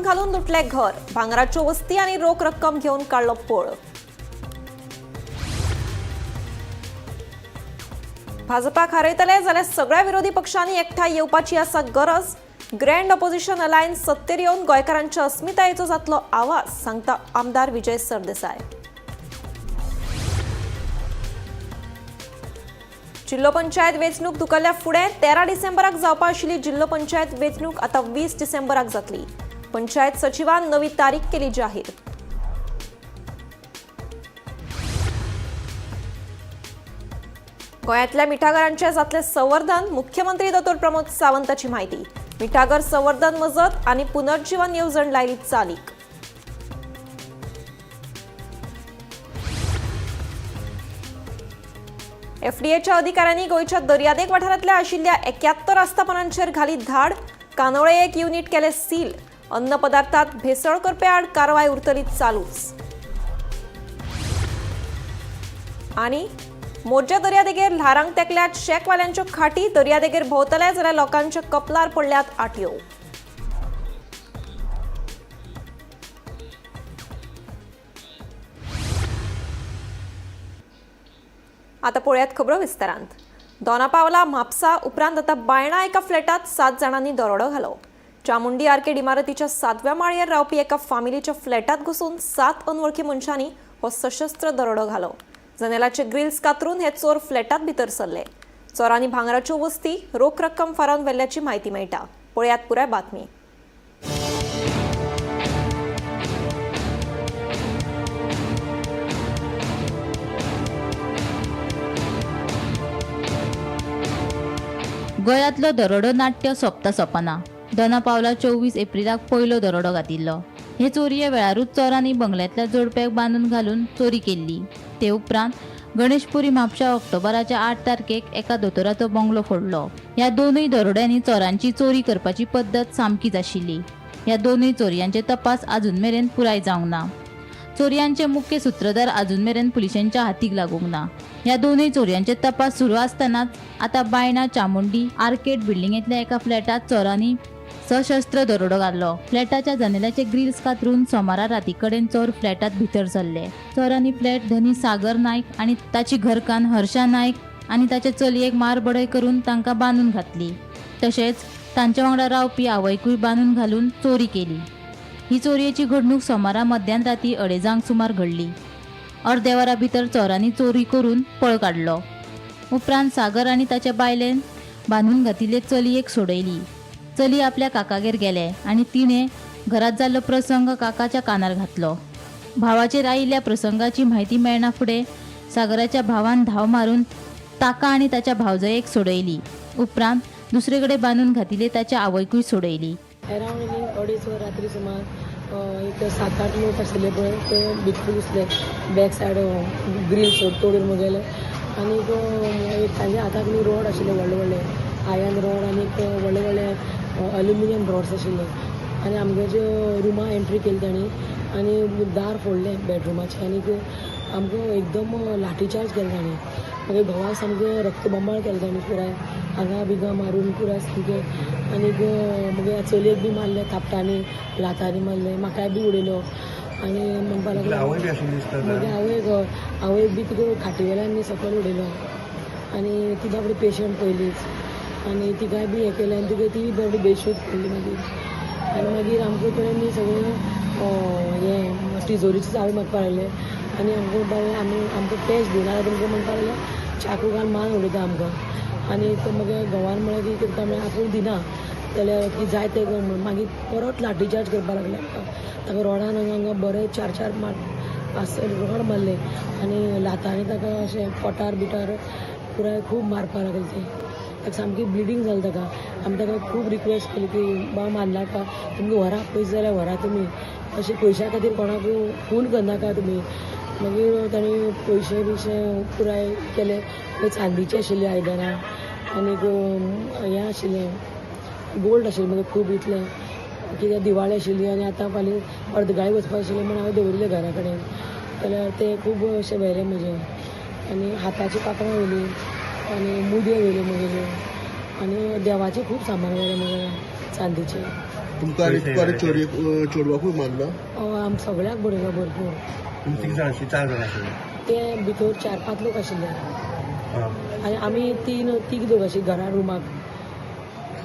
घालून लुटले घर. भांगराच्यो वस्ती आनी रोख रक्कम घेवन काडलो पळ. भाजपाक हारयतले जाल्यार सगळ्या विरोधी पक्षांनी एकठांय येवपाची आसा गरज. ग्रँड ऑपोजिशन अलायन्स सत्तेर येवन गोंयकारांच्या अस्मितायेचो जातलो आवाज, सांगता आमदार विजय सरदेसाय. जिल्हो पंचायत वेंचणूक धुकल्ल्या फुडें 13 डिसेंबराक जावपा आशिल्ली जिल्हो पंचायत वेंचणूक आतां 20 डिसेंबराक जातली. पंचायत सचिवान नवी तारीख केली जाहीर. गोंयांतल्या मिठागरांचें जातलें संवर्धन, मुख्यमंत्री दोतोर प्रमोद सावंताची म्हायती. मिठागर संवर्धन मजत आनी पुनर्जीवन येवजण लायली चालीक. एफडीएच्या अधिकाऱ्यांनी गोंयच्या दर्यादेग वाठारांतल्या आशिल्ल्या 71 आस्थापनांचेर घाली धाड. कानोळे एक युनिट केले सील. अन्न पदार्थात भेसळ करपे आड कारवाय उरतली चालूच. आनी मोरजे दर्यादेगेर ल्हारांक तेकल्यात शॅकवाल्यांच्यो खाटी. दर्यादेगेर भोंवतले जाल्यार लोकांच्या कपलार पडल्यात आटयो. आता पळयात खबरो विस्तारांत. दोनापावला म्हापसा उपरांत आता बायणा एका फ्लॅटात 7 जाणांनी दरोडो घालो. चामुंडी आर्केड इमारतीच्या 7व्या माळयेर रावपी एका फामिलीच्या फ्लॅटात घुसून 7 अनवळखी मनशांनी हो सशस्त्र दरोडो घालो. जनेलाचे ग्रिल्स कातरून हे चोर फ्लॅटात भितर सरले. चोरांनी भांगराच्यो वस्ती, रोख रक्कम फारावन व्हेल्ल्याची म्हायती मेळटा. पळयात पुराय बातमी. गोंयांतलो दरोडो नाट्य सोंपता सोंपना. दोनापावला 24 एप्रिलाक पयलो दरोडो घातिल्लो. हे चोरये वेळारूच चोरांनी बंगल्यांतल्या जोडप्याक बांदून घालून चोरी केल्ली. ते उपरांत गणेशपुरी म्हापशा ऑक्टोबराच्या 8 तारखेक एका दोतोराचो बंगलो फोडलो. ह्या दोनूय दरोड्यांनी चोरांची चोरी करपाची पद्दत सामकीच आशिल्ली. ह्या दोनूय चोरयांचे तपास आजून मेरेन पुराय जावंक ना. चोरयांचे मुख्य सूत्रधार आजून मेरेन पुलिसांच्या हातीक लागूंक ना. ह्या दोनूय चोरयांचे तपास सुरू आसतनाच आतां बायणा चामुंडी आर्केड बिल्डिंगेंतल्या एका फ्लॅटात चोरांनी सशस्त्र दरोडो घालो. फ्लॅटाच्या जनेलाचे ग्रिल्स कातरून सोमारा राती कडेन चोर फ्लॅटात भितर सरले. चोरांनी फ्लॅट धनी सागर नायक आनी ताची घरकान्न हर्षा नायक आनी ताचे चलयेक मारबडय करून तांकां बांदून घातली. तशेंच तांच्या वांगडा रावपी आवयकूय बांदून घालून चोरी केली. ही चोरयेची घडणूक सोमारा मध्यान राती 2:30 सुमार घडली. अर्द्या वरा भितर चोरांनी चोरी करून पळ काडलो. उपरांत सागर आनी ताच्या बायलेन बांदून घातिल्ले चलयेक सोडयली. चली आपल्या काकागेर गेले आनी तिणें घरांत जाल्लो प्रसंग काकाच्या कानार घातलो. भावाचेर आयिल्ल्या प्रसंगाची म्हायती मेळना फुडें सागराच्या भावान धांव मारून ताका आनी ताच्या भावजयेक सोडयली. उपरांत दुसरे कडेन बांदून घातिल्ले ताच्या आवयकूय सोडयली. एरावंड न्ही 2:30 वर रात्री सुमार एक 7-8 लोक आशिल्ले पळय, ते भितर घुसले. बॅक सायड ग्रील तोडून गेले आनीक एक तांच्या हाताक न्ही रोड आशिल्ले, व्हडले व्हडले आयर्न रोड आनीक व्हडले व्हडले अल्युमिनियम रॉड्स आशिल्ले. आनी आमगे रुमा एंट्री केली तांणी आनी दार फोडलें बेडरुमाचें आनीक आमकां एकदम लाठीचार्ज केलो तांणी. मागीर घोवाक सामकें रक्तबंबाळ केलें तांणी, पुराय आंगा बिंगा मारून पुराय सामकें. आनीक मागीर चलयेक बी मारलें थापटांनी, लातांनी मारलें, म्हाकाय बी उडयलो. आनी म्हणपाक लागलो मागीर आवयक आवयक बी तुका खाटी वेल्यान सकयल उडयलो. आनी ती बाबडी पेशंट पयलींच आनी तिकाय बी हें केलें आनी तिका ती बाबडी बेशूद पडली मागीर. आनी मागीर आमकां तेणी सगळें हें तिजोरीची चावी मागपाक लागले आनी आमकां म्हणपाक लागले आमी आमकां कॅश दिना जाल्यार तुमकां म्हणपाक लागले चाकू घालून मान उडयता आमकां. आनी तो मागीर घोवान म्हळें की कितें म्हळ्यार आपूण दिना जाल्यार की जाय तें कर म्हणून. मागीर परत लाठीचार्ज करपाक लागले आमकां. ताका रोडान हांगा हांगा बरे 4-4 5-6 रोड मारले आनी लातांनी ताका अशें पोटार बिटार पुराय खूब मारपाक लागले. ते ताका सामकी ब्लिडींग जालें ताका. आमी ताका खूब रिक्वेस्ट केली की बा मारनाका, तुमकां व्हरा पयशे जाल्यार व्हरा तुमी, अशें पयशां खातीर कोणाक खून करनाका तुमी. मागीर तांणी पयशे बियशे पुराय केले. चांदीची आशिल्ली आयदनां आनीक हें आशिल्लें गोल्ड आशिल्लें मागीर खूब इतलें कित्याक दिवाळी आशिल्ली आनी आतां फाल्यां अर्दगाळी वचपाक आशिल्लें म्हूण हांवें दवरिल्लें घरा कडेन. जाल्यार तें खूब अशें व्हेलें म्हजें. आनी हाताची कांकणां व्हेलीं आनी मुदयो व्हेल्यो म्हगेल्यो आनी देवाचें खूब सामान व्हेलें म्हगेलें चांदीचें. तुमकां आनी चोरयेक चेडवाकूय मारला? हय, आम सगळ्याक बडयला भरपूर. तुमी तीग जाण आशिल्ली, 4 जाण आशिल्ले? ते भितर 4-5 लोक आशिल्ले आनी आमी तीग दोग आशिल्ली घरा रुमाक.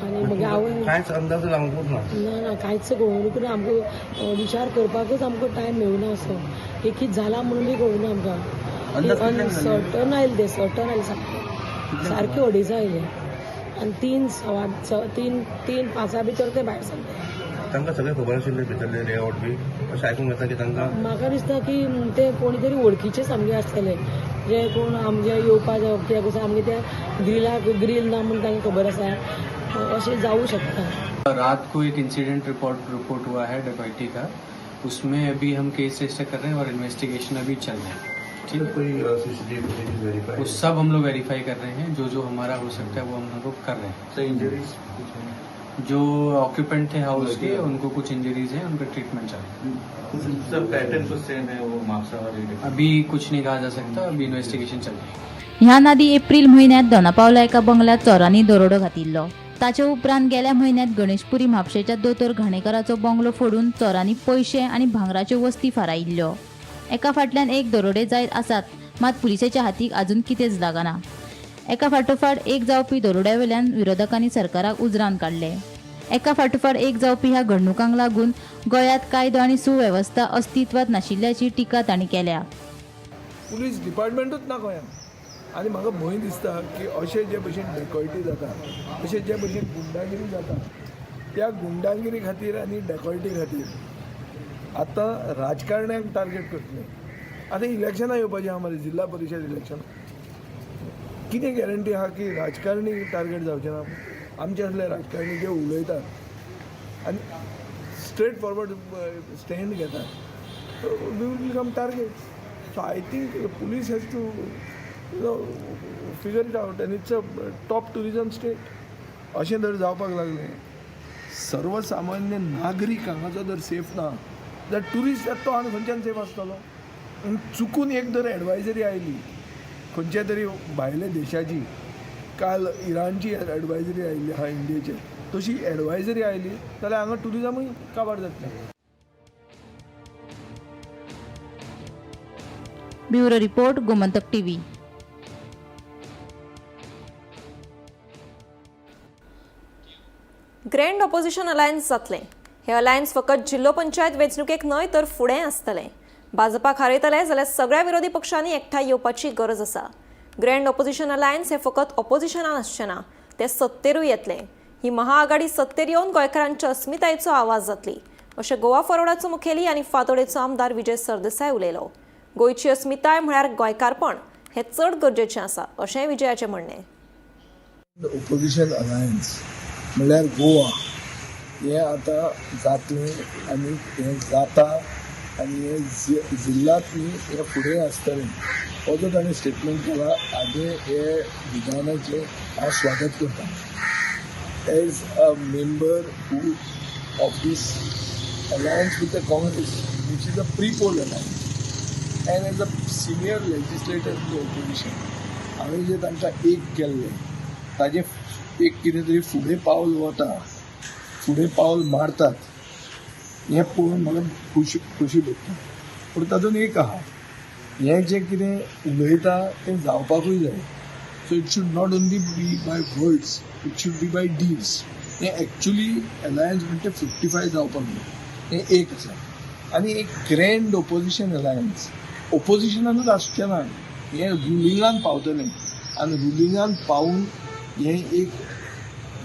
आनी मागीर आवय कांयच अंदाज लागूंकच ना? ना ना, कांयच कळूंक ना आमकां. विचार करपाकच आमकां टायम मेळुना असो. एक कितें जालां म्हणून बी कळुना आमकां. सर्टन आयलें तें, सर्टन आयलें सारकें, सारकें 2:30 आयलें आनी 3:15 3-5 भितर ते भायर सरले. तांकां सगळें खबर आशिल्लें भितरलें लेआवट बी अशें आयकूंक येता की तांकां? म्हाका दिसता की ते कोणी तरी वळखीचे सामके आसतले, जे कोण आमगे येवपा जावप कित्याक कसो आमगे त्या ग्रिलाक ग्रील ना म्हूण तांकां खबर आसा, अशें जावूं शकता. रात को एक इंसिडेंट रिपोर्ट हुआ है डकैती का, उसमें अभी हम केस रजिस्टर कर रहे हैं और इन्वेस्टिगेशन अभी चल रहा है. ठीक है. कोई सीसीटीवी फुटेज वेरीफाई? वो सब हम लोग वेरीफाई कर रहे हैं, जो जो हमारा हो सकता है वो हम लोग कर रहे हैं. Sir, injuries? जो ऑक्यूपेंट थे हाउस के, उनको कुछ इंजरीज हैं, उनका ट्रीटमेंट चल रहा है. सर, पैटर्न कुछ सेम है वो म्हापसा वाली? अभी कुछ नहीं कहा जा सकता, अभी इन्वेस्टिगेशन चल रही है. ह्या नादी एप्रील म्हयन्यांत दोनापावला एका बंगल्यात चोरांनी दरोडो घातिल्लो. ताचे उपरांत गेल्या म्हयन्यांत गणेशपुरी म्हापशेच्या दोतोर घाणेकराचो बंगलो फोडून चोरांनी पयशे आनी भांगराच्यो वस्ती फारायिल्ल्यो. एका फाटल्यान एक दरोडे जायत आसात, मात पुलिसेच्या हातीक अजून कितेंच लागना. एका फाटोफाट एक जावपी दरोड्या वेल्यान विरोधकांनी सरकाराक उजरान काडले. एका फाटोफाट एक जावपी ह्या घडणुकांक लागून गोंयांत कायदो आनी सुवेवस्था अस्तित्वात नाशिल्ल्याची टिका तांणी केल्या. पुलीस डिपार्टमेंटूच ना गोंयांत आनी म्हाका भंय दिसता की अशें जे भशेन डेकॉयटी जाता, अशें जे भशेन गुंडागिरी जाता, त्या गुंडागिरी खातीर आनी डेकॉयटी खातीर आतां राजकारण्यांक टार्गेट करतले. आतां इलेक्शनां येवपाचीं आहा मरे, जिल्ला परिशद इलेक्शन. कितें गॅरंटी आहा की राजकारणी टार्गेट जावचे ना? आमचे असले राजकारणी जे उलयतात आनी स्ट्रेट फॉरवर्ड स्टँड घेतात, we will become target. So I think police has to figure it out, and it's a top tourism state. अशें जर जावपाक लागलें, सर्वसामान्य नागरीक हांगाचो जर सेफ ना जाल्यार ट्युरिस्ट येता तो आनी खंयच्यान सेफ आसतलो? आनी चुकून एक जर एडवायजरी आयली खंयच्या तरी भायल्या देशाची, काल इराणची एडवायजरी आयिल्ली आहा इंडियेचेर, तशी एडवायजरी आयली जाल्यार हांगा ट्युरिजमूय काबार जातलें. Bureau report, Gomantak TV. Grand opposition alliance जातलें. हे अलायन्स फकत जिल्लो पंचायत वेंचणुकेक न्हय तर फुडें आसतलें. भाजपाक हारयतले जाल्यार सगळ्या विरोधी पक्षांनी एकठांय येवपाची गरज आसा. ग्रँड ऑपोजिशन अलायन्स हे फकत ऑपोजिशनान आसचें ना, तें सत्तेरूय येतलें. ही महाआघाडी सत्तेर येवन गोंयकारांच्या अस्मितायेचो आवाज जातली, अशें गोवा फॉरवर्डाचो मुखेली आनी फातोडेचो आमदार विजय सरदेसाय उलयलो. गोंयची अस्मिताय म्हळ्यार गोंयकारपण हें चड गरजेचें आसा, अशेंय विजयाचें म्हणणें. ओपोजिशन अलायन्स म्हणल्यार गोवा हें आतां जातलें आनी हें जाता आनी हें जिल्ल्यांत न्ही, हें फुडें आसतलें, हो जो ताणें स्टेटमेंट केला हाजें हे विधानाचें हांव स्वागत करता. As a member who of this alliance with the Congress, which is a pre poll alliance, and as a senior legislator in the opposition, हांवें जें तांकां एक केल्लें ताजें एक कितें तरी फुडें पावल वता, फुडें पावल मारतात हें पळोवन म्हाका खुशी खुशी भोगता. पूण तातूंत एक आहा, हें जें कितें उलयता तें जावपाकूय जाय. So it should not only be by words, it should be by deeds. हें एक्चुली अलायन्स म्हणटा 55 जावपाक जाय, हें एक आसा. आनी एक ग्रँड ओपोजिशन अलायन्स ओपोजिशनानूच आसचें ना, हें रुलिंगान पावतलें आनी रुलिंगान पावून हें एक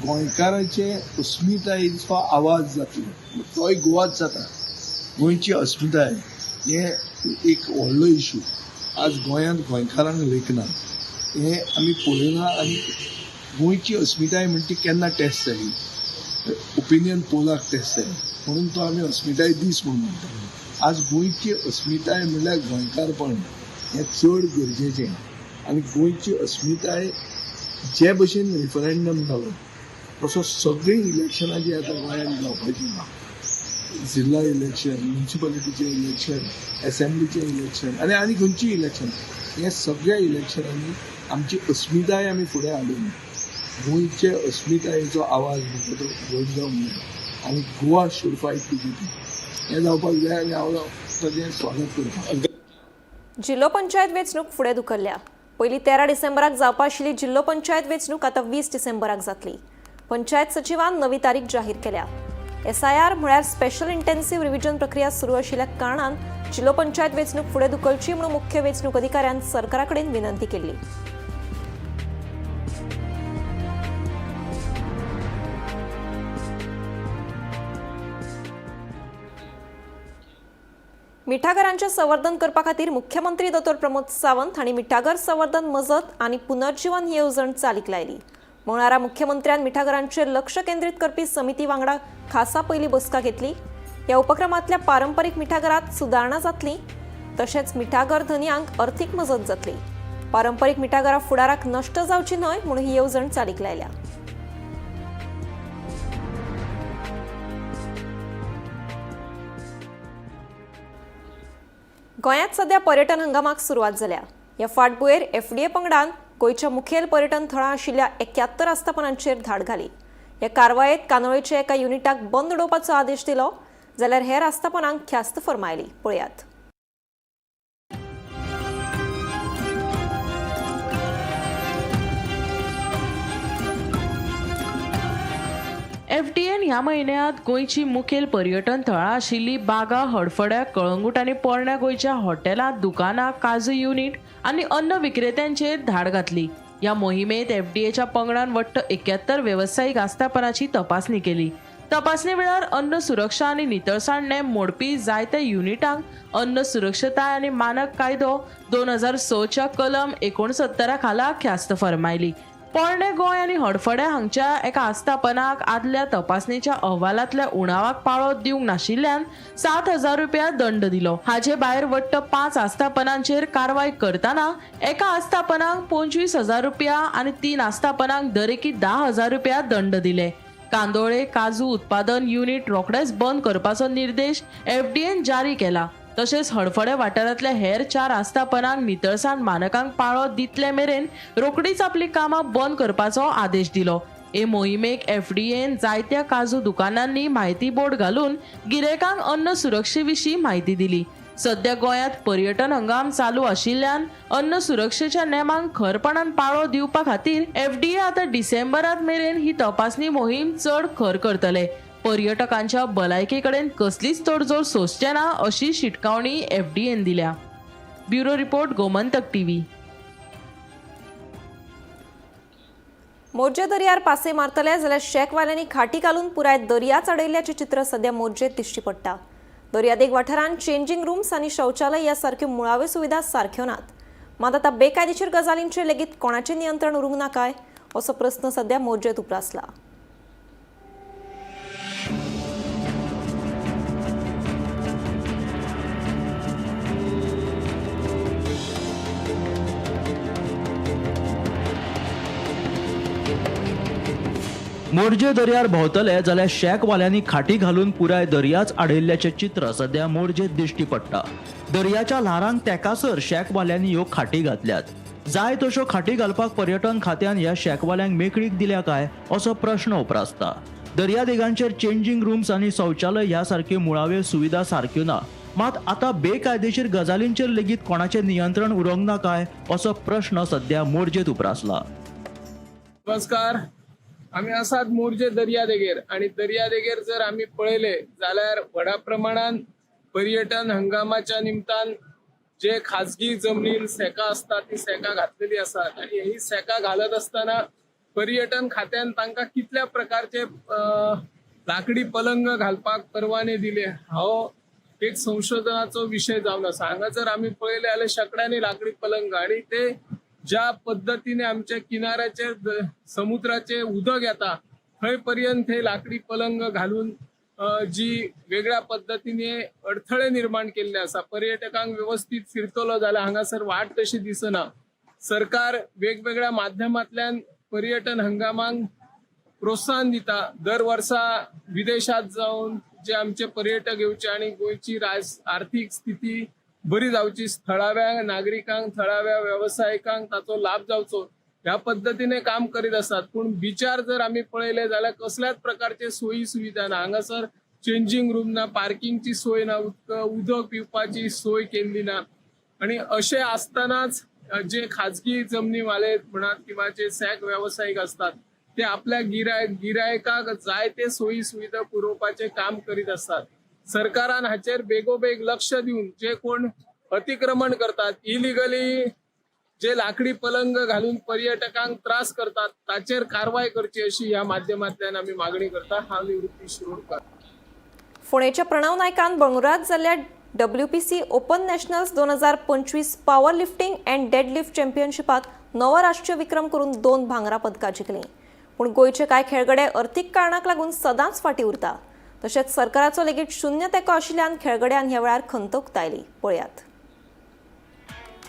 गोंयकाराचे अस्मितायेचो आवाज जातलो. तोय गोवाच जाता. गोंयची अस्मिताय हें एक व्हडलो इशू. आज गोंयांत गोंयकारांक लेखना हें आमी पळयलां. आनी गोंयची अस्मिताय म्हणटी केन्ना टेस्ट जाली? ओपिनियन पोलाक टेस्ट जाली, म्हणून तो आमी अस्मिताय दीस म्हणून म्हणटा. आज गोंयची अस्मिताय म्हणल्यार गोंयकारपण हें चड गरजेचें. आनी गोंयची अस्मिताय जे भशेन रिफरंडम जालो तसो सगळीं इलेक्शनां जीं आतां गोंयांत जावपाचीं, जिल्ला इलेक्शन, म्युनिसिपालिटीचें इलेक्शन, एसेंब्लीचें इलेक्शन आनी आनी खंयचीं इलेक्शन, हे सगळ्या इलेक्शनांनी आमची अस्मिताय आमी फुडें हाडून गोंयचे अस्मितायेचो आवाज म्हणटा तो व्हड जावंक जाय. आनी Goa should fight B J P हें जावपाक जाय आनी हांव ताजें स्वागत करतां. जिल्हो पंचायत वेंचणूक फुडें धुकल्ल्या. पयलीं 13 डिसेंबराक जावपा आशिल्ली जिल्हो पंचायत वेंचणूक आतां 20 डिसेंबराक जातली. पंचायत सचिवान नवी तारीख जाहीर केल्या. एसआयआर म्हळ्यार स्पेशल इंटेन्सिव्ह रिव्हिजन प्रक्रिया सुरू आशिल्ल्या कारणान जिल्हो पंचायत वेंचणूक फुडें धुकलची म्हणून मुख्य वेंचणूक अधिकाऱ्यान सरकारा कडेन विनंती केल्ली. मिठागरांचें संवर्धन करपा खातीर मुख्यमंत्री दोतोर प्रमोद सावंत हांणी मिठागर संवर्धन मजत आनी पुनर्जीवन ही येवजण चालीक लायली. मंगळारा मुख्यमंत्र्यान मिठागरांचेर लक्ष केंद्रीत करपी समिती वांगडा खासा पयली बसका घेतली. ह्या उपक्रमांतल्या पारंपरीक मिठागरांत सुदारणा जातली, तशेंच मिठागर धनयांक अर्थीक मजत जातली. पारंपरीक मिठागरां फुडाराक नश्ट जावची न्हय म्हणून ही येवजण चालीक लायल्या. गोंयांत सध्या पर्यटन हंगामाक सुरवात जाल्या. ह्या फाटभुंयेर एफडीए पंगडान गोंयच्या मुखेल पर्यटन थळां आशिल्ल्या 71 आस्थापनांचेर धाड घाली. ह्या कारवायेत कांदोळेच्या एका युनिटाक बंद उडोवपाचो आदेश दिलो, जाल्यार हेर आस्थापनांक ख्यास्त फर्मायली. पळयात. एफडीएन ह्या म्हयन्यांत गोंयची मुखेल पर्यटन थळां आशिल्ली बागा, हडफड्या, कळंगूट आनी पोरण्या गोंयच्या हॉटेलां, दुकानां, काजू युनीट आनी अन्न विक्रेत्यांचेर धाड घातली. ह्या मोहिमेंत एफडीएच्या पंगडान वट्ट 71 वेवसायीक आस्थापनाची तपासणी केली. तपासणे वेळार अन्न सुरक्षा आनी नितळसाण नेम मोडपी जायत्या युनिटांक अन्न सुरक्षताय आनी मानक कायदो 2006च्या कलम 69 खाला ख्यास्त फर्मायली. पोरणे गोंय आनी हडफड्या हांगच्या एका आस्थापनाक आदल्या तपासणेच्या अहवालांतल्या उणावाक पाळो दिवंक नाशिल्ल्यान 7,000 रुपया दंड दिलो. हाचे भायर वट्ट 5 आस्थापनांचेर कारवाय करतना एका आस्थापनाक 25,000 रुपया आनी 3 आस्थापनांक दरेकी 10,000 रुपया दंड दिले. कांदोळे काजू उत्पादन युनिट रोखडेच बंद करपाचो निर्देश एफडीएन जारी केला. तशेंच हडफडें वाठारांतल्या हेर 4 आस्थापनांक नितळसाण मानकांक पाळो दितले मेरेन रोखडीच आपली कामां बंद करपाचो आदेश दिलो. हे मोहिमेक एफडीएन जायत्या काजू दुकानांनी म्हायती बोर्ड घालून गिरायकांक अन्न सुरक्षे विशीं म्हायती दिली. सध्या गोंयांत पर्यटन हंगाम चालू आशिल्ल्यान अन्न सुरक्षेच्या नेमांक खरपणान पाळो दिवपा खातीर एफडीए आतां डिसेंबरांत मेरेन ही तपासणी मोहीम चड खर करतले. पर्यटकांच्या भलायके कडेन कसलीच तडजोड सोंसचे ना अशी शिटकावणी एफडीएन दिल्या. Bureau report, Gomantak TV. Morjim दर्यार पासे मारतले जाल्यार शॅकवाल्यांनी खाटी घालून पुराय दर्या चडयल्ल्याचें चित्र सध्या मोरजेंत दिश्टी पडटा. दर्यादेग वाठारांत चेंजींग रुम्स आनी शौचालय ह्या सारक्यो मुळाव्यो सुविधा सारक्यो नात. मात आतां बेकायदेशीर गजालींचेर लेगीत कोणाचें नियंत्रण उरूंक ना काय, असो प्रस्न सध्या मोरजेंत उप्रासला. मोरजे दर्यार भोंवतले जाल्यार शॅकवाल्यांनी खाटी घालून पुराय दर्याच आडयल्ल्याचें चित्र सध्या मोरजेंत दिश्टी पडटा. दर्याच्या ल्हारांक तेकासर शॅकवाल्यांनी ह्यो खाटी घातल्यात. जाय तश्यो खाटी घालपाक पर्यटन खात्यान ह्या शॅकवाल्यांक मेकळीक दिल्या काय असो प्रश्न उप्रासता. दर्यादेगांचेर चेंजींग रुम्स आनी शौचालय ह्या सारक्यो मुळाव्यो सुविधा सारक्यो ना. मात आतां बेकायदेशीर गजालींचेर लेगीत कोणाचें नियंत्रण उरूंक ना काय असो प्रश्न सध्या मोरजेंत उप्रासला. नमस्कार, आमी आसात मोरजे दर्यादेगेर आनी दर्यादेगेर जर आमी पळयले जाल्यार व्हडा प्रमाणान पर्यटन हंगामाच्या निमतान जे खाजगी जमनीर सेका आसता ती सेका घातलेली आसात आनी ही सेका घालत आसतना पर्यटन खात्यान तांकां कितल्या प्रकारचे लाकडी पलंग घालपाक परवाने दिले हो एक संशोधनाचो विशय जावन आसा. हांगा जर आमी पळयले जाल्यार शेंकड्यांनी लाकडी पलंग आनी ते ज्या पद्दतीने आमच्या किनाऱ्याचेर समुद्राचे उदक येता थंय पर्यंत हे लाकडी पलंग घालून जी वेगळ्या पद्दतीने अडथळे निर्माण केल्ले आसा. पर्यटकांक व्यवस्थीत फिरतलो जाल्यार हांगासर वाट तशी दिसना. सरकार वेगवेगळ्या माध्यमांतल्यान पर्यटन हंगामाक प्रोत्साहन दिता. दर वर्सा विदेशात जावन जे आमचे पर्यटक येवचे आनी गोंयची आर्थीक स्थिती बरी जावची, थळाव्या नागरिकांक, थळाव्या वेवसायिकांक ताचो लाभ जावचो ह्या पद्दतीने काम करीत आसात. पूण बिचार जर आमी पळयले जाल्यार कसल्याच प्रकारचे सोयी सुविधा ना. हांगासर चेंजींग रूम ना, पार्किंगची सोय ना, उदक पिवपाची सोय केल्ली ना. आणि अशें आसतनाच जे खाजगी जमनीवाले म्हणात किंवा जे सॅक वेवसायीक असतात ते आपल्या गिरायकाक जाय ते सोयी सुविधा पुरोवपाचें काम करीत असतात. सरकारान हाचेर बेगोबेग लक्ष दिवन जे कोण अतिक्रमण करतात, इलिगली जे लाकडी पलंग घालून पर्यटकांक त्रास करतात ताचेर कारवाय करची अशी ह्या माध्यमांतल्यान आमी मागणी करता. हांव निवृत्ती शिरोडकर. फोंडेच्या प्रणव नायकान बंगळुरात जाल्ल्या WPC open nationals 2025 power lifting and deadlift चॅम्पियनशिपात नवो राष्ट्रीय विक्रम करून 2 भांगरा पदकां जिखलीं. पूण गोंयचे कांय खेळगडे अर्थीक कारणाक लागून सदांच फाटीं उरता. तशेंच सरकाराचो लेगीत शून्य तेंको आशिल्ल्यान खेळगड्यान ह्या वेळार खंत उक्तायली. पळयात.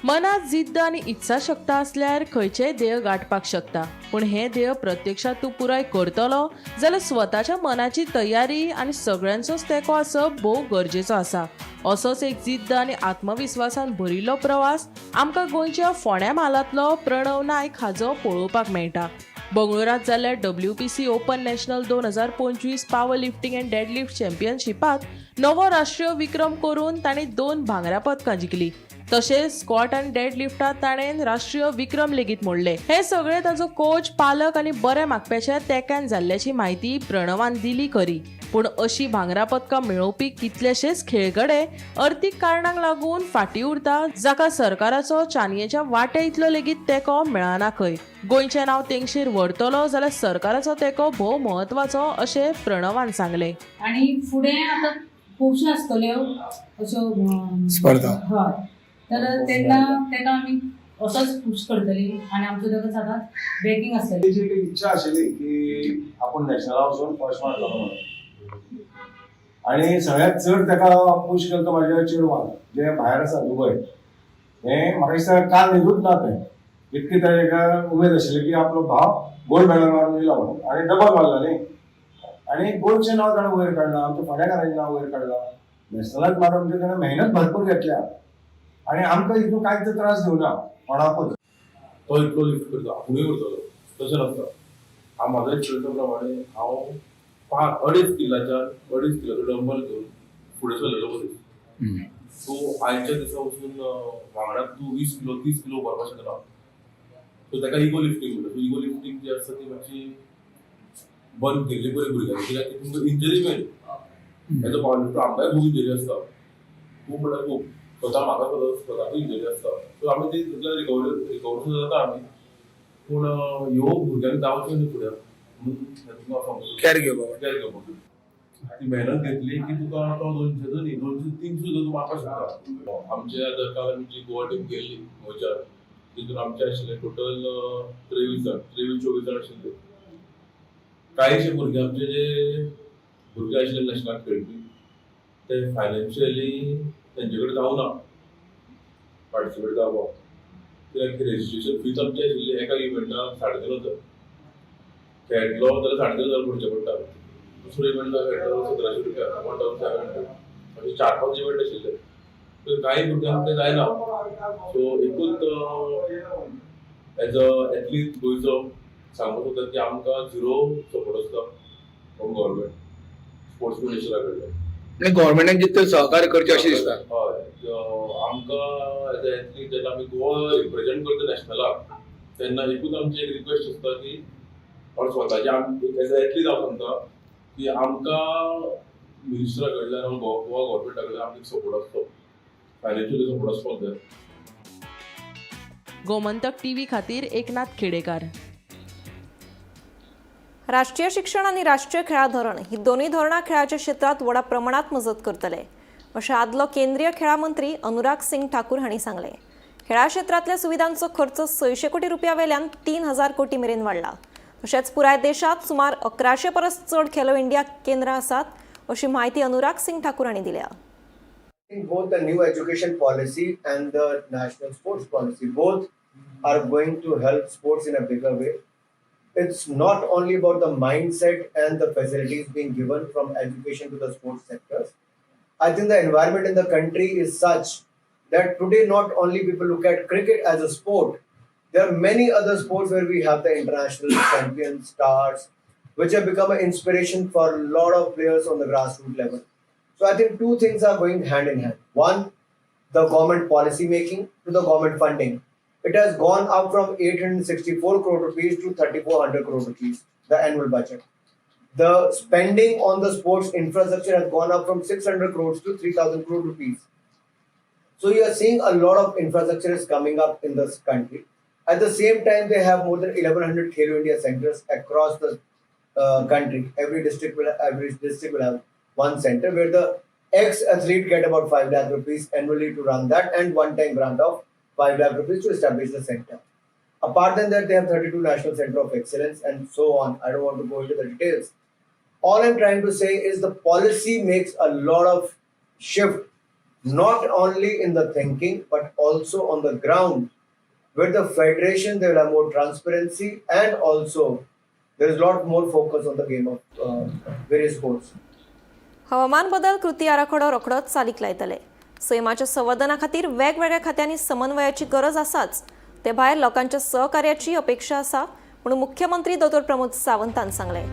मनात जिद्द आनी इत्साशक्त आसल्यार खंयचेय ध्येय गांठपाक शकता, पूण हें ध्येय प्रत्यक्षात तूं पुराय करतलो जाल्यार स्वताच्या मनाची तयारी आनी सगळ्यांचोच तेंको आसप भोव गरजेचो आसा. असोच एक जिद्द आनी आत्मविस्वासान भरिल्लो प्रवास आमकां गोंयच्या फोंड्या म्हालांतलो प्रणव नायक हाजो पळोवपाक मेळटा. बंगळुरांत जाल्ल्या WPC open national 2025 power lifting and deadlift चॅम्पियनशिपांत नवो राष्ट्रीय विक्रम करून ताणें 2 भांगरा पदकां जिखली. तशेंच स्क्वॉट आनी डेडलिफ्टांत ताणें राष्ट्रीय विक्रम लेगीत मोडले. हे सगळे ताजो कोच, पालक आनी बऱ्या मागप्याच्या तेंक्यान जाल्ल्याची म्हायती प्रणवान दिली खरी, पूण अशी भांगरा पदकां मेळोवपी कितलेशेच खेळगडे अर्थीक कारणांक लागून फाटीं उरता, जाका सरकाराचो चानयेच्या वांट्या इतलो लेगीत तेंको मेळना खंय. गोंयचें नांव तेंगशेर व्हरतलो जाल्यार सरकाराचो तेंको भोव म्हत्वाचो अशें प्रणवान सांगलें. आनी फुडें आतां खुबश्यो आसतल्यो अश्यो स्पर्धा. हय, तर तेन्ना तेका आमी असोच पुश करतली आनी आमचो तेका सदांच बॅकिंग आसतली. तेजी एक इच्छा आशिल्ली की आपूण नॅशनला वचून फर्स्ट मारतलो म्हणून, आनी सगळ्यांत चड ताका पूश केलो तो म्हाज्या चेडवान जें भायर आसा दुबय. हें म्हाका दिसता काल न्हिदूच ना तें, इतकी ताका उमेद आशिल्ली की आपलो भाव गोल्ड मेडल मारून येयला म्हणून, आनी डबल मारला न्ही, आनी गोंयचें नांव ताणें वयर काडलां, आमच्या फोंड्याकारांचें नांव वयर काडलां. नॅशनलाक मारून म्हणजे ताणें मेहनत भरपूर घेतल्या आनी आमकां हितून कांयच त्रास दिवना कोणाकूच. तो इतलो लिफ्ट करता, आपुणूय करतलो तशें नासता. हांव म्हाजो एक्सपिरियन्सा प्रमाणे हांव 2.5 किलाच्यान 2.5 किलाचो डंबल घेवन फुडें सरलेलो मनीस. सो आयच्या दिसा वचून वांगडा तूं 20 किलो 30 किलो व्हरपाक शकना. सो ताका इगो लिफ्टींग म्हणटा. सो इगो लिफ्टींग जी आसता ती मातशी बंद केल्ली बरी भुरग्यांक, कित्याक ती तुमकां इंजरी मेळ्ळी. एज अ पावर लिफ्टर आमकांय खूब इंजरी आसता, खूब म्हणल्यार खूब. स्वता म्हाका स्वताकूय इंजरी आसता. सो आमी ती तितूंतल्यान रिकवर सुद्दां जाता आमी. पूण ह्यो भुरग्यांक जावच्यो न्ही फुडें म्हणून कॅर घेवपाक, कॅर घेवपाक ती मेहनत घेतली की तुका तो 200 न्ही 200-300 सुद्दां तूं मारपाक शकता. आमचे आतां काल आमी जी गोवा टीम गेल्ली गोंयच्यान, तितून आमचे आशिल्ले टोटल 23 जाण, 23-24 जाण आशिल्ले. कांयशे भुरगे आमचे जे भुरगे आशिल्ले नॅशनलाक खेळपी ते फायनान्शियली तेंचे कडेन जावना पार्टिसिपेट जावपाक, कित्याक रेजिस्ट्रेशन फीज आमची आशिल्ली एका इव्हेंटाक 3,500. खेळटलो जाल्यार 3,500 भरचे पडटा. दुसरो इव्हेंट खेळटलो 1,700 रुपया, 1,700. अशे 4-5 इव्हेंट आशिल्ले. तर कांय भुरग्यांक ते जायना. सो एकूच एज अ एथलीट गोंयचो सांगपाक सोदता की आमकां झिरो सपोर्ट आसता फ्रॉम गव्हर्मेंट स्पोर्ट्स मिनिस्टरा कडल्यान. म्हणजे गव्हर्मेंटान जितलें सहकार्य करचें अशें दिसता. हय, आमकां एज अ एथलीट जेन्ना आमी गोवा रिप्रेझेंट करता नॅशनलाक तेन्ना एकूच आमची एक रिक्वेस्ट आसता की और स्वताचे एज अ एथलीट हांव सांगता की आमकां मिनिस्टरा कडल्यान गोवा गव्हर्मेंटा कडल्यान आमकां सपोर्ट आसचो, फायनान्शियली सपोर्ट आसपाक जाय. गोमंतक टीव्ही खातीर एकनाथ खेडेकार. राष्ट्रीय शिक्षण आनी राष्ट्रीय खेळां धोरण ही दोनूय धोरणां खेळाच्या क्षेत्रांत व्हडा प्रमाणात मजत करतले अशें आदलो केंद्रीय खेळां मंत्री अनुराग सिंग ठाकूर हांणी सांगलें. खेळां क्षेत्रांतल्या सुविधांचो खर्च 600 कोटी रुपया वेल्यान 3,000 कोटी मेरेन वाडला. तशेंच पुराय देशांत सुमार 1100 परस चड खेलो इंडिया केंद्रां आसात अशी म्हायती अनुराग सिंग ठाकूर हांणी दिल्या. Both the new education policy and the national sports policy, both are going to help sports in a bigger way. It's not only about the mindset and the facilities being given from education to the sports sectors. I think the environment in the country is such that today not only people look at cricket as a sport, There are many other sports where we have the international champions, stars, which have become an inspiration for a lot of players on the grassroots level. So I think two things are going hand in hand. One, the government policy making to the government funding. It has gone up from 864 crore rupees to 3400 crore rupees, the annual budget. The spending on the sports infrastructure has gone up from 600 crores to 3000 crore rupees. So you are seeing a lot of infrastructure is coming up in this country. At the same time, they have more than 1100 Khelo India centers across the country. Every district will have one center where the ex-athlete get about 5 lakh rupees annually to run that, and one-time grant of 5 lakh rupees to establish the center. Apart than that, they have 32 national center of excellence and so on. I don't want to go into the details. All I'm trying to say is the policy makes a lot of shift, not only in the thinking but also on the ground. With the federation, there will have more transparency, and also there is a lot more focus on the game of various sports. हवामान बदल कृती आराखडो रोखडोच चालीक लायतले. सैमाच्या संवर्धना खातीर वेगवेगळ्या खात्यांनी समन्वयाची गरज आसाच, ते भायर लोकांच्या सहकार्याची अपेक्षा आसा म्हणून मुख्यमंत्री दोतोर प्रमोद सावंतान सांगलें.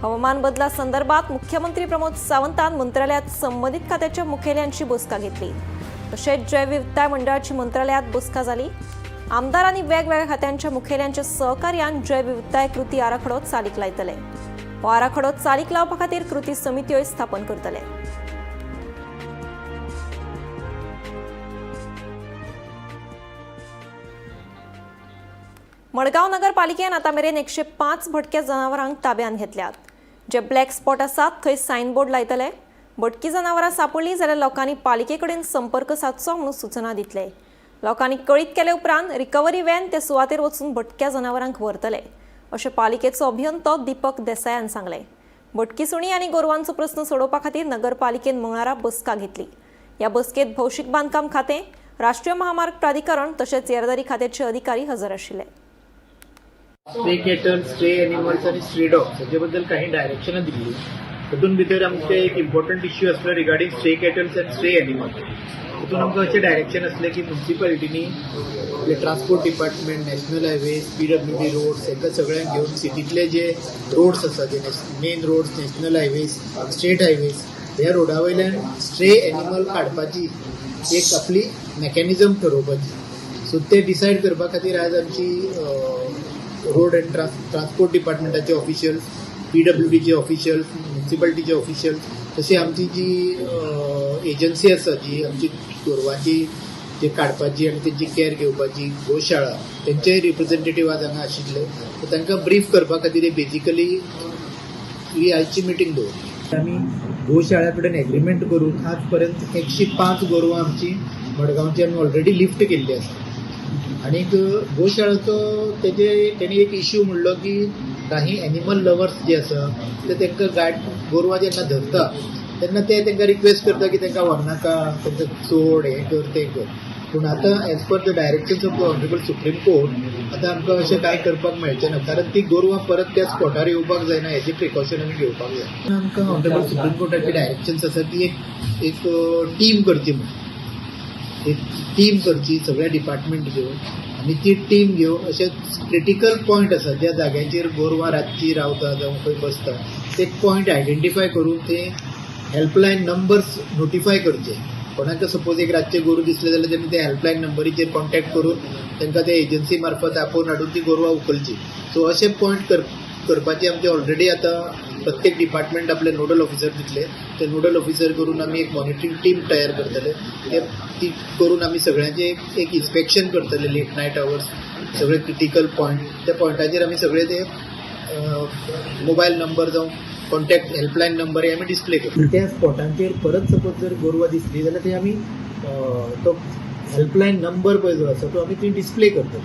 हवामान बदला संदर्भात मुख्यमंत्री प्रमोद सावंतान मंत्रालयात संबंदीत खात्याच्या मुखेल्यांची बसका घेतली. तशेंच जैवविविधताय मंडळाची मंत्रालयात बसका जाली. आमदारांनी वेगवेगळ्या खात्यांच्या मुखेल्यांच्या सहकार्यान जैवविविधताय कृती आराखडो चालीक लायतले. हो आराखडो चालीक लावपा खातीर कृती समित्योय स्थापन करतले. मडगांव नगरपालिकेन आतां मेरेन 105 भटक्या जनावरांक ताब्यांत घेतल्यात. जे ब्लॅक स्पॉट आसात थंय सायनबोर्ड लायतले. भटकी जनावरां सांपडली जाल्यार लोकांनी पालिके कडेन संपर्क सादचो म्हणून सुचना दितले. लोकांनी कळीत केले उपरांत रिकव्हरी व्हॅन ते सुवातेर वचून भटक्या जनावरांक व्हरतले, अशें पालिकेचो अभियंतो दीपक देसायान सांगलें. भटकी सुणी आनी गोरवांचो प्रस्न सोडोवपा खातीर नगरपालिकेन मंगळारा बसका घेतली. ह्या बसकेत भौशीक बांदकाम खातें, राष्ट्रीय महामार्ग प्राधिकरण तशेंच येरादारी खात्याचे अधिकारी हजर आशिल्ले. स्ट्रे कॅटल, स्ट्रे एनिमल्स आनी स्ट्रे डॉग्स हाचे बद्दल काही डायरेक्शनां दिल्ली. तातूंत भितर आमचे एक इम्पॉर्टंट इश्यू आसलो regarding stray cattles and stray animals. तातूंत आमकां अशें डायरेक्शन आसलें की मुन्सिपालिटीनी आपले transport department, national highways, PWD roads हांकां सगळ्यांक घेवन सिटींतले जे रोड्स आसा, जे main roads, national highways, state highways, ह्या रोडा वयल्यान स्ट्रे एनिमल काडपाची एक आपली मॅकॅनिजम ठरोवपाची. सो ते डिसायड करपा खातीर आज आमची रोड अँड ट्रान्सपोर्ट डिपार्टमेंटाचे ऑफिशियल्स, पीडब्ल्यूडीचे ऑफिशियल्स, म्युन्सिपालिटीचे ऑफिशियल्स, तशी आमची जी एजन्सी आसा, जी आमची गोरवांची जे काडपाची आनी तेंची कॅर घेवपाची गोशाळा, तेंचेय रिप्रेझेंटेटीव आज हांगा आशिल्ले. सो तांकां ब्रीफ करपा खातीर बेजिकली ही आयची मिटींग दवरली. आमी गोशाळा कडेन एग्रीमेंट करून आज पर्यंत 105 गोरवां आमची मडगांवची आमी ऑलरेडी लिफ्ट केल्ली आसा. आनीक गोशाळेचो तेजे तेणी एक इश्यू म्हणलो की काही एनिमल लवर्स जे आसा ते तांकां गाड गोरवां जेन्ना धरता तेन्ना ते तांकां रिक्वेस्ट करता की तांकां व्हरनाका, तांकां सोड, हें कर, तें कर. पूण आतां as per the directions of the Honourable Supreme Court, आतां आमकां अशें कांय करपाक मेळचें ना, कारण ती गोरवां परत त्या स्पॉटार येवपाक जायना हेजें प्रिकॉशन आमी घेवपाक जाय. आमकां ऑनरेबल सुप्रीम कोर्टाची डायरेक्शन्स आसा की एक एक टीम करची म्हणून, एक टीम करची सगळ्या डिपार्टमेंट घेवन आनी ती टीम घेवन अशे क्रिटिकल पॉयंट आसा, ज्या जाग्यांचेर गोरवां रातची रावता जावं खंय बसता, ते पॉयंट आयडेंटिफाय करून ते हेल्पलायन नंबर्स नोटिफाय करचे. कोणाक सपोज एक रातचें गोरूं दिसलें जाल्यार तेमी त्या हेल्पलायन नंबरीचेर कॉन्टेक्ट करून तांकां ते एजन्सी मार्फत आपोवन हाडून ती गोरवां उखलची. सो अशे पॉयंट करपाची आमचे ऑलरेडी आतां प्रत्येक डिपार्टमेंट आपले नोडल ऑफिसर दितले. ते नोडल ऑफिसर करून आमी एक मॉनिटरींग टीम तयार करतले. ते ती करून आमी सगळ्यांचे एक इन्स्पेक्शन करतले लेट नायट आवर्स. सगळे क्रिटिकल पॉयंट, त्या पॉयंटाचेर आमी सगळे ते मोबायल नंबर जावं कॉन्टॅक्ट हेल्पलायन नंबर हे आमी डिस्प्ले करता. त्या स्पॉटांचेर परत सपोज जर गोरवां दिसली जाल्यार ते आमी तो हेल्पलायन नंबर पळय जो आसा तो आमी थंय डिस्प्ले करतले.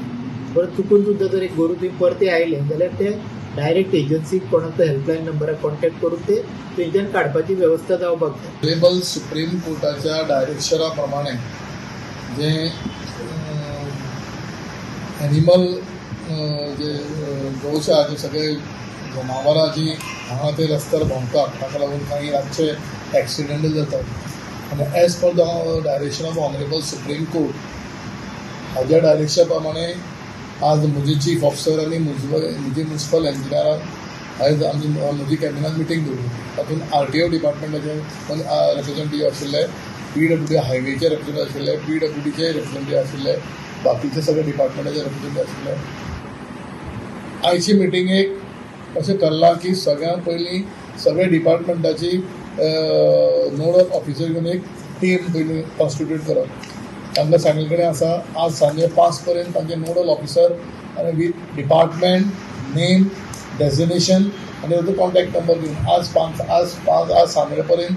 परत चुकून सुद्दां जर एक गोरूं थंय परतें आयलें जाल्यार ते डायरेक्ट एजन्सीक कोणाक तो हेल्पलायन नंबराक कॉन्टॅक्ट करून ते थंयच्यान काडपाची वेवस्था जावपाक जाय. ऑनरेबल सुप्रीम कोर्टाच्या डायरेक्शना प्रमाणे जे एनिमल जे गोशाळा, जे सगळे जनावरां जी हांगा ते रस्त्यार भोंवतात, ताका लागून काही रातचे एक्सिडंट जातात आनी as per the direction of Honourable Supreme Court, हाज्या डायरेक्शना प्रमाणे आज म्हजी चीफ ऑफिसर आनी म्हजी म्युनिसिपल इंजिनियरान आयज आमची म्हजी कॅबिनान मिटींग दवरली. तातूंत आरटीओ डिपार्टमेंटाचे रिप्रेझेंटेटीव आशिल्ले, पीडब्ल्यूडी हायवेचे रिप्रेझेंटेटीव आशिल्ले, पीडब्ल्यूडीचे रिप्रेझेंटेटीव आशिल्ले, बाकीचे सगळे डिपार्टमेंटाचे रिप्रेझेंटेटीव आशिल्ले. आयची मिटिंगेक अशें थारलां की सगळ्यां पयलीं सगळे डिपार्टमेंटाची नोडल ऑफिसर घेवन एक टीम पयलीं कॉन्स्टिट्यूट करप. तांकां सांगिल्ले कडेन आसा आज सांजे 5 पर्यंत तांचे नोडल ऑफिसर आनी वीथ डिपार्टमेंट नेम डेजिग्नेशन आनी ताचो कॉन्टॅक्ट नंबर घेवन आज 5 आज सांजे पर्यंत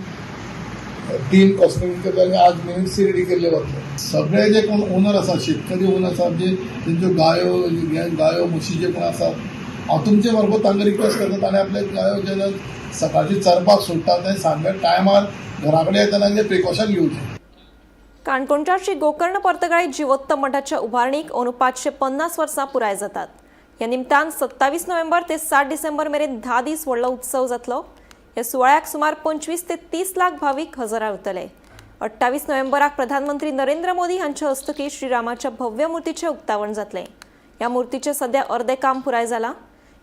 टीम कॉन्स्टिट्यूट करता आनी आज मिनिट्स रेडी केल्ले वतले. सगळे जे कोण ओनर आसा, शेतकरी ओनर आसा, जे तेंच्यो गायो म्हशी जे कोण आसात, हांव तुमचे मार्फत तांकां रिक्वेस्ट करता ताणें आपले गायो जेन्ना सकाळची चरपाक सोडटा ते सांजे टायमार घरा कडेन येतना तें प्रिकॉशन घेवचें. काणकोणच्या श्री गोकर्ण पर्तगाळी जिवोत्तम मठाच्या उबारणीक अंदू 550 वर्सां पुराय जातात. ह्या निमतान 27 नोव्हेंबर ते 7 डिसेंबर मेरेन 10 दीस व्हडलो उत्सव जातलो. ह्या सुवाळ्याक सुमार 25 ते 30 लाख भावीक हजर रावतले. 28 नोव्हेंबराक प्रधानमंत्री नरेंद्र मोदी हांच्या हस्तुकीं श्रीरामाच्या भव्य मूर्तीचें उक्तावण जातलें. ह्या मूर्तीचें सद्या अर्दें काम पुराय जालां.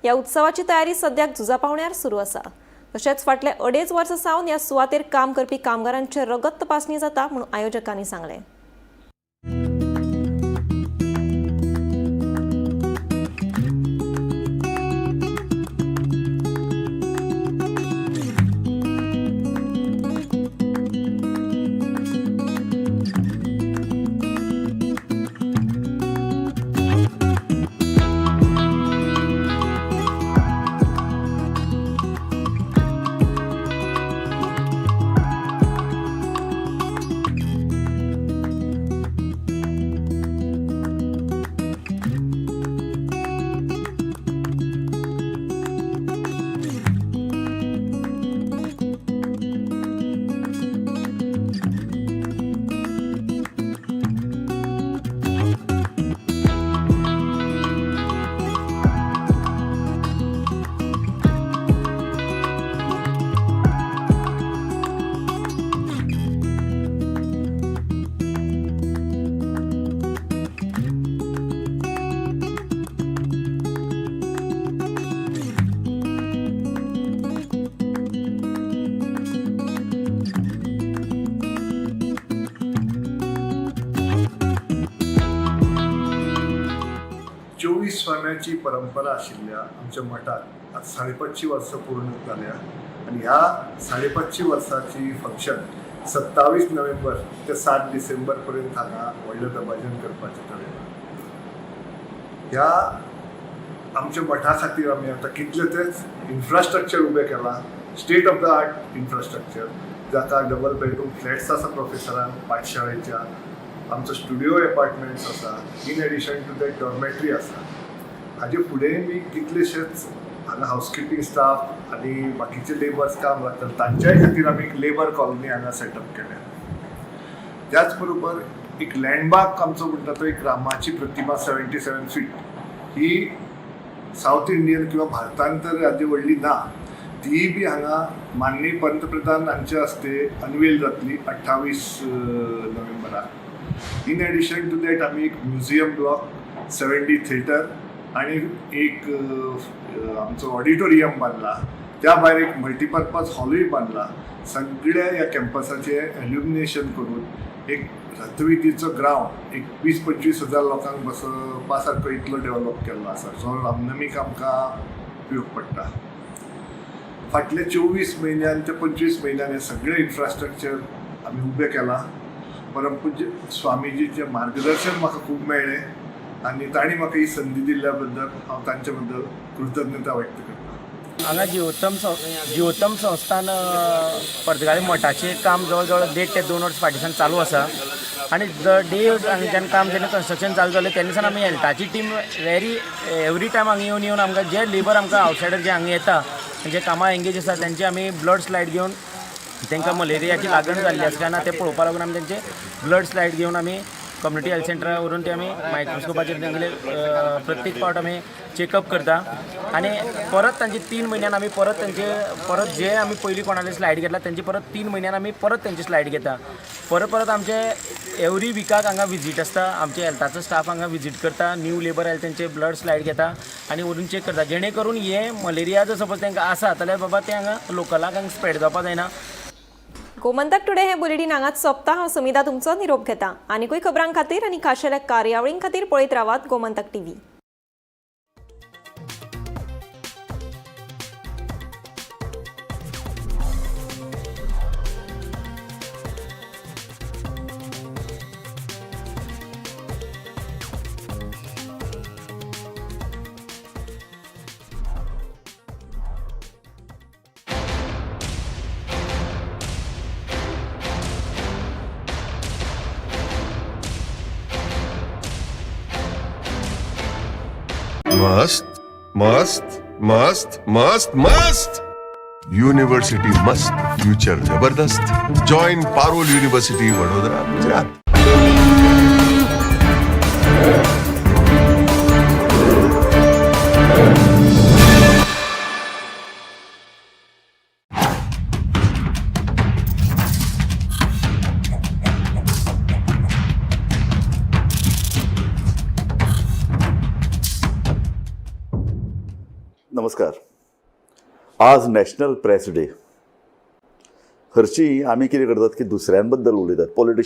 ह्या उत्सवाची तयारी सद्याक झुजा पावण्यार सुरू आसा. तशेंच फाटले 2.5 वर्सां सावन ह्या सुवातेर काम करपी कामगारांचे रगत तपासणी जाता म्हणून आयोजकांनी सांगलें. स्वाम्याची परंपरा आशिल्ल्या आमच्या मठात आज 550 वर्सां पूर्ण जाल्या आनी ह्या 550 वर्साची फंक्शन 27 नोव्हेंबर ते 7 डिसेंबर पर्यंत हांगा व्हडलें दबाजन करपाचें थारयलां. ह्या आमच्या मठा खातीर आमी आतां कितलें तेच इन्फ्रास्ट्रक्चर उबें केलां, state of the art infrastructure, जाका डबल बेडरूम फ्लॅट्स आसा प्रोफेसरान पाठशाळेच्या, आमचो स्टुडियो एपार्टमेंट्स आसा, in addition to that dormitory आसा. हाजे फुडें बी कितलेशेच हांगा हावसकिपींग स्टाफ आनी बाकीचे लेबर्स काम लागतात तांच्याय खातीर आमी एक लेबर कॉलनी हांगा सेटअप केल्या. त्याच बरोबर एक लँडमार्क आमचो म्हणटा तो एक रामाची प्रतिमा 77 फीट ही सावथ इंडियन किंवा भारतांत तर हाजी व्हडली ना, तीय बी हांगा माननीय पंतप्रधान हांचे हस्ते अनवेल जातली 28 नोव्हेंबराक. इन एडिशन टू that आमी एक म्युझियम ब्लॉक, 7D theatre आनी एक आमचो ऑडिटोरियम बांदला, त्या भायर एक मल्टीपर्पज हॉलूय बांदला. सगळ्या ह्या कॅम्पसाचें एल्युमिनेशन करून एक रथविधीचो ग्रावंड एक 20-25 हजार लोकांक बसपा सारको इतलो डेव्हलप केल्लो आसा, जो रामनमीक आमकां उपयोग पडटा. फाटल्या 24 म्हयन्यान ते 25 म्हयन्यान हें सगळें इन्फ्रास्ट्रक्चर आमी उबें केलां. परमपूज्य स्वामीजीचें मार्गदर्शन म्हाका खूब मेळ्ळें आनी तांणी म्हाका ही संदी दिल्ल्या बद्दल हांव तांचे बद्दल कृतज्ञता व्यक्त करता. हांगा जिवोत्तम संस्थान पर्तगाळी मठाचें काम जवळ जवळ 1.5 ते 2 वर्स फाटीसान चालू आसा आनी the day हांगाच्यान काम जेन्ना कन्स्ट्रक्शन चालू जालें तेन्ना सावन आमी हेल्थाची टीम वेरी एवरी टायम हांगा येवन येवन आमकां जे लेबर आमकां आवटसायडर जे हांगा येता जे कामां एंगेज आसा तेंचे आमी ब्लड स्लायड घेवन तांकां मलेरियाची लागण जाल्ली आसा काय ना तें पळोवपा लागून आमी तेंचे ब्लड स्लायड घेवन आमी कम्युनिटी हेल्थ सेंटरार व्हरून ते आमी मायक्रोस्कोपाचेर तेंगेले प्रत्येक फावट आमी चॅकअप करता आनी परत तांचे 3 म्हयन्यान आमी परत तांचे परत जे आमी पयलीं कोणाले स्लायड घेतला तेंचे परत 3 म्हयन्यान आमी परत तेंचे स्लायड घेता. परत परत आमचे एवरी विकाक हांगा विजीट आसता, आमचे हेल्थाचो स्टाफ हांगा विजीट करता, न्यू लेबर आयले तेंचे ब्लड स्लायड घेता आनी व्हरून चॅक करता, जेणे करून हे मलेरिया जर सपोज तांकां आसा जाल्यार बाबा ते हांगा लोकलाक हांगा स्प्रेड जावपा जायना. गोमंतक टुडे हे बुलेटीन हांगाच सोंपता. हांव सुमिता तुमचो निरोप घेता. आनिकूय खबरां खातीर आनी खाशेल्या कार्यावळीं खातीर पळयत रावात गोमंतक टीव्ही. मस्त मस्त मस्त मस्त मस्त यूनिवर्सिटी मस्त, फ्यूचर जबरदस्त. Join Parul university, Vadodara, Gujarat. नमस्कार. आज नॅशनल प्रेस डे. हरशीं आमी कितें करतात की दुसऱ्यांबद्दल उलयतात, पॉलिटिशियन.